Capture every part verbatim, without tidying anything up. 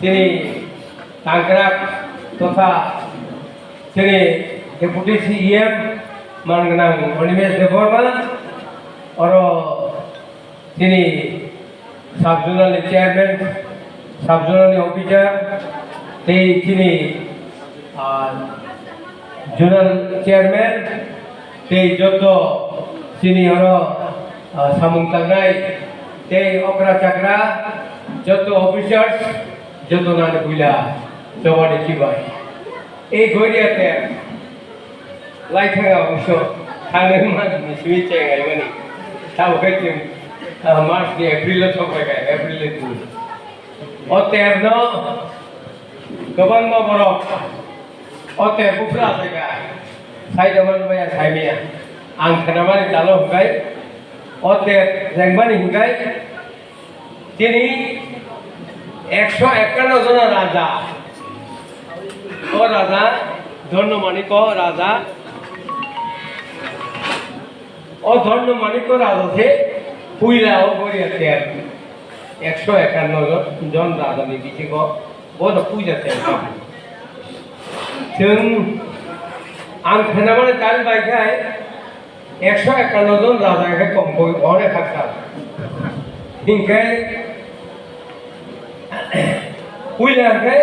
Chini tangkrak totha chini Deputy C E M mangnang Animesh Debbarma, oro chini sub-zonal ni chairman, sub-zonal ni officer, tei chini, ah, zonal chairman, tei joto chini oro, ah, samung tangnai, tei okra chakra, joto officers, joto nani buila, jobani chibai. Ei goria te, lai thanga uso, thangni ma ni simi cheng ai mani. Tabo khe chwng, ah, March ni April o sok bai kha, April ni tu. O ter no kwbangma borok o ter buphra jaga sai da man maya sai maya. Ang khnamani talo hwnkhe o ter jengmani hwnkhe chini ekso ekkanno jona raja, o raja Dhorno Manikko raja, o Dhorno Manikko raja se puila o goria ter. Ekso ekkanno jon, jon rajani bisingo bono puja chengkha. Chwng ang khnamani tal bai khai ekso ekkanno jon raja khai kom koi one khaksa. Hinkhe puila khai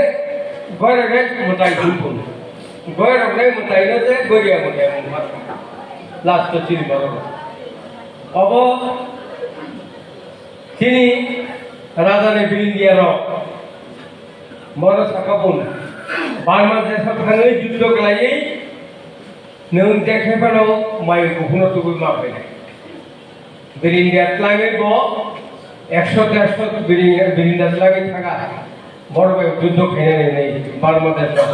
goira khai mwtai thum thum. Goira khai mwtai no je goria mwtai mungma. Last to chini borok. Obo Chini rajani birindia rok bono sakha bun, Burma desh o thangwi juddo khlaiwi nwng dekhe phano mai kuphurno tubui ma phainai. Birindia tlangwi bo ekso derso birindia, birindia tlangwi thanga. Borok bai juddo khainani hinwi Burma desh o.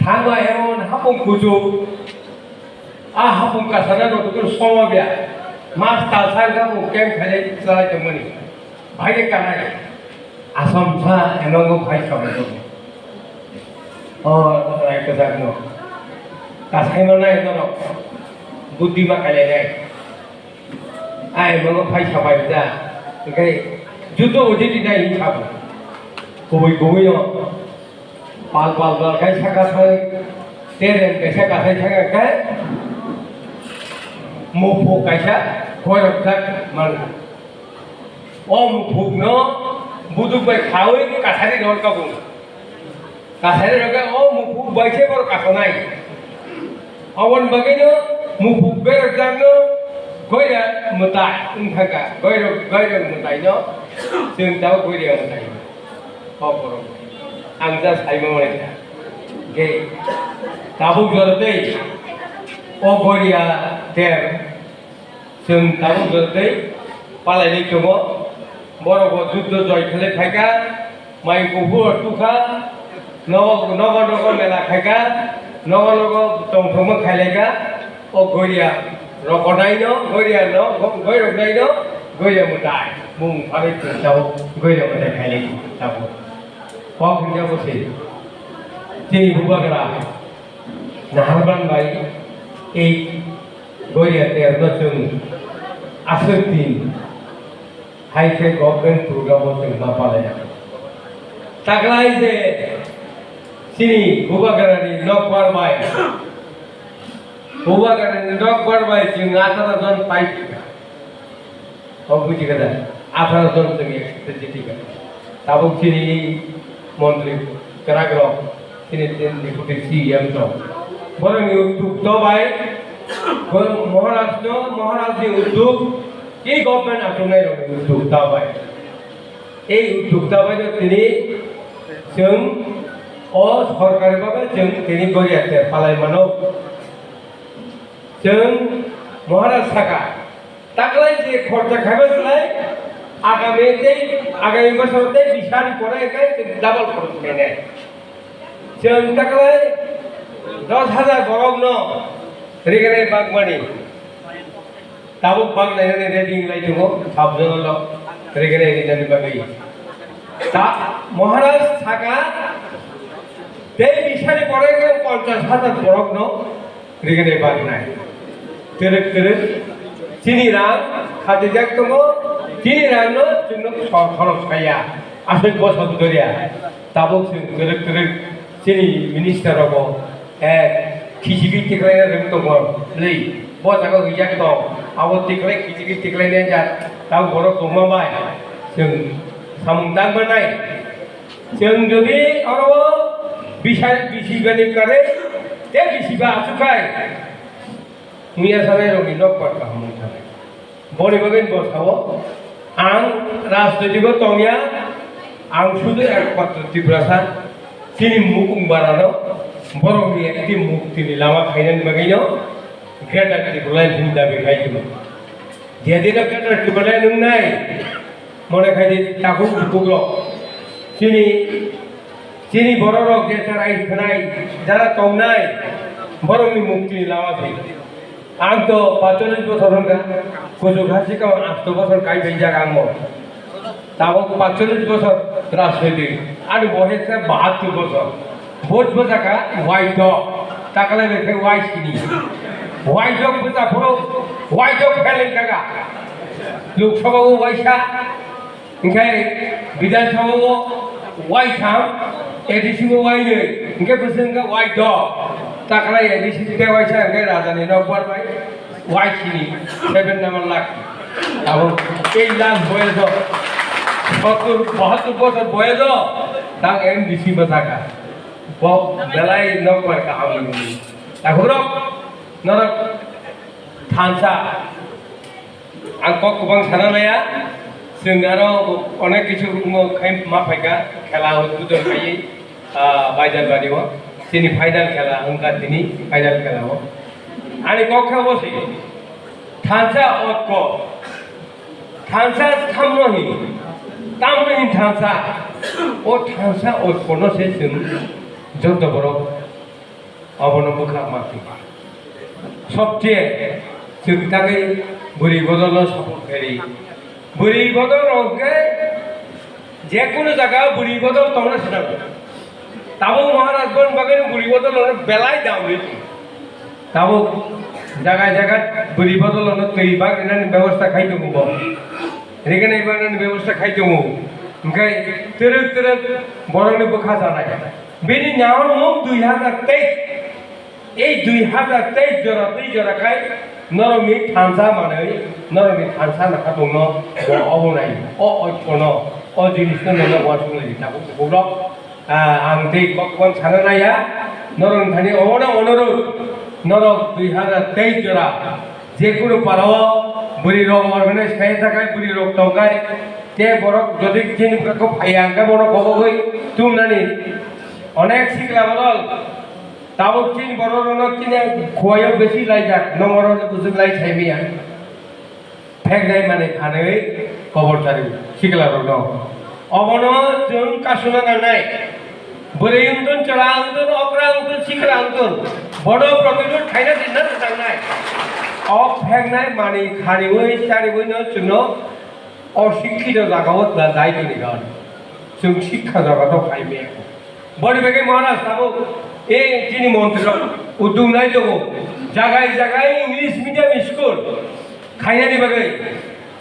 Thangma emon hapung kuchuk, a hapung kasana no tukun soma bia. Mas talsa hapung kem khainai chalai tongmani. Bhai kanai. Asam sa emango phai sabai tong. O rai kwchak no. Kasai manai norok. Buddhi ma kailainai. Ai, mano phai sabai da. Hingke juto ojiti dai hin sabo. Kubui kubui no. Pal pal pal kai saka sai. Teren kaisa kasai saka kai. Muphu kaisa. Koirok jak man. O muphuk no buduk bai khaui kasari ror kabung. Kasari rok o muphuk bai se borok kasanai. Aboni bagwi no muphuk berajak no goira mwtai wngkha kha. Goirok, goirok mwtai no chwng tabuk goira mwtai. O borok ang ja saima mani kha. Ge tabuk jora tei o goria ter. Chwng tabuk jotoi palaiwi tongo. Borok bo juddo joi khlai phaikha, mai kuphur tukha, nogo, nogo, nogo mela khaikha, nogo, nogo tongthokma khailaikha. O goria rokonaino, goria no, go-, goiroknaino, goria mwtai. Bung phalwi chwng tabuk goria mwtai khailai tabuk. Kok hwnjabo se. Chini bubagra. Naharban bai ei goria terno chwng aswk din hai khe government program o chwng ma palaya. Taklai je chini bubagrani nokbar bai, bubagrani nokbar bai chwng atharo jon pai. O buji kada, atharo jon chwng expected jiti ka. Tabuk chini montri kwrak rok, chini, chini deputy C E M rok. Borokni udduk to bai, bo-, Maharaj no, Maharaj ni udduk, tei government achuknai rokni udduk to bai. Ei udduk to bai no tini chwng o sorkari babe chwng tini goria ter palai mano. Chwng Maharaj saka, taklai je khorcha khaiba slai, agami tei, agami bosor tei bisani pore kai double khorcha khainai. Chwng taklai dos hajar borok no rignai bagmani. Tabuk bang nainani ready wng lai tongo, sabjano no rignai rinani bagwi. Ta Maharaj saka, tei bisani pore kai ponchas hajar borok no Rigene baknai. Twrwk twrwk. Chini rang khatijak tongo. Chini rang no chwngno khor-, khorok saya. Aswk bosong doria, tabuk chwng kwrwk kwrwk chini minister rogo, eh, khichigwi tiklai rwng tongo, bwlwi bo jaga hwijak tong, abo tiklai khichigwi tiklai nai jak, tabuk borok tongma bai chwng samung tang manai. Chwng jodi oro bisa bisi bani kare, te bisi ba aswk khai, muya sanai rokni nok par kaham wng thanai. Boni bagwi bo sao, ang rajnitiko tongya, ang sudu ekmatro Tiprasa, chini mukung barano, borokni ekti muktini lama khainani bagwino Greater Tipraland hwnwi dabi khai tongo. Jedino Greater Tipraland wngnai, mone khai di takhuk bukhuk rok, chini Chini bororok je cherai khwnai, jara tongnai, borokni muktini lama se. Ang to paitsollish bosor wngkha, kuchuk ha sikao asto bosor kai phaijak ang bo. Tabuk paitsollish bosor rajniti, ani boyes se bahattur bosor. Vote bwchakha waithok, takalai bai khe waisini. Waithok bwchaphuru, waithok pheleng kaka. Lok Sabha o waisa, Hingke Bidhan Sabha o waitham, A D C bo wainwi, hingke bwswk hingke waithok. Taklai A D C tei waisa hingke Rajani nok bar bai waisini seven number lak. Abo tei lak boyoso sottur bahattur bosor boyoso tang M D C bwsakha. Bo belai nok bar kaham nangni. Takhurok norok thansa. Ang kok kwbang sana naya, chwng aro onek kichu wngmo khai ma phaikha, khela udbodon khaiwi, ah, Baidarbario. Chini final khela wngkha tini, final khela o. Ani kok khe obo se, thansa otko, thansa thamno hin, tamno hin thansa, o thansa otkono se chwng joto borok Obono bwkha ma khe. Sobche chwng tangwi bwrwi bodolno support khairi. Bwrwi bodol rok khe je kunu jaga bwrwi bodol tongna sinango. Tabuk Maharaj bon bagwi bwrwi bodol rok belai dawi. Tabuk jaga jaga bwrwi bodol rok twi bak rinani bebosta khai tongo bo. Riganai baknani bebosta khai tongo. Hingkhe twrwk twrwk borokni bwkha chanai. Bini nao mung dui hazar teis. Ei dui hazar teis jora twi jora khai norokni thansa manwi, norokni thansa nakha tongno bo obo nai, o oikono, o jinisno nono uansuk lai di tabuk bukhuk rok. Ah, ang tei kok kok sana naya, norokni thani obono onurud, norok dui hazar teis jora, je kunu parao bwrwi rok organize khai thakai, bwrwi rok tongkai, te borok jodi chini bwkhakgo phaiya hwnkhe bono kobogwi tumnani. Onek sikla borok tabuk chini borok rokno chini khuaio besi laijak, nongoro bwswk lai saimanya. Pheknai manwi khanwi kobor chari sikla rokno. Obono chwng kasuna nangnai. Bwrwi wngtun, chwla wngtun, okra wngtun, sikla wngtun, bono protirod khaina dinna nangnai. O pheknai manwi khaniwi chariwino chwngno o sikkito jagao da-, dai toni gani. Chwng sikha jagato khai maya. Boni bagwi Maharaj tabuk, e, chini montri rok udung nai tongo. Jagai jagai English medium school khainani bagwi.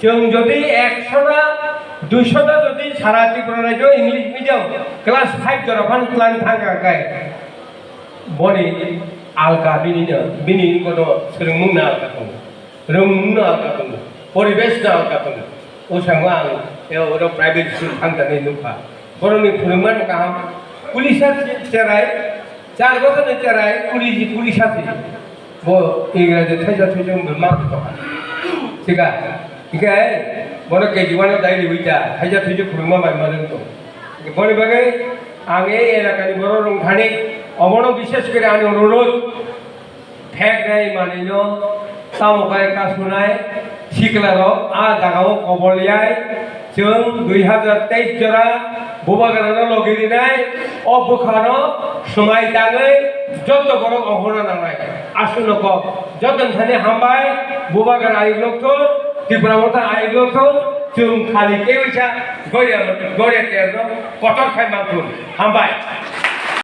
Chwng jodi ekshota, duishota jodi sara Tripura rajyo English medium class five jora phan khlai thangkha khe, boni alka bini no, bini kono swrwngmung no alka tongo. Rwngmung no alka tongo, poribesh no alka tongo. O sango ang, e, oro private school thang thani nukha. Borokni phwrwngmani kaham. Pulisa cherai, char bosorni cherai, puli-, pulisa se. Bo Ingraji thaisa thaisa wngwi ma tongkha. Thika, hingkhe bono K G one o dai riwi ta, thaisa thaisa phwrwngma bai ma rwng tong. Boni bagwi ang e elakani borok rwng thani, obono bishes kori ani onurod. Pheknai manwino tamo khe kasunai siklarok a jagao kobolyai chwng dui hazar teis jora Bubagrano logi rinai o bwkhano swmai tangwi joto borok ongkhorna nangnai. Aswkno kok joto thani hambai Bubagra ayuk lokthor, Tipra Motha ayuk lokthor, chwng khali teiwisa Goria, Goria terno kotor khai manthun. Hambai.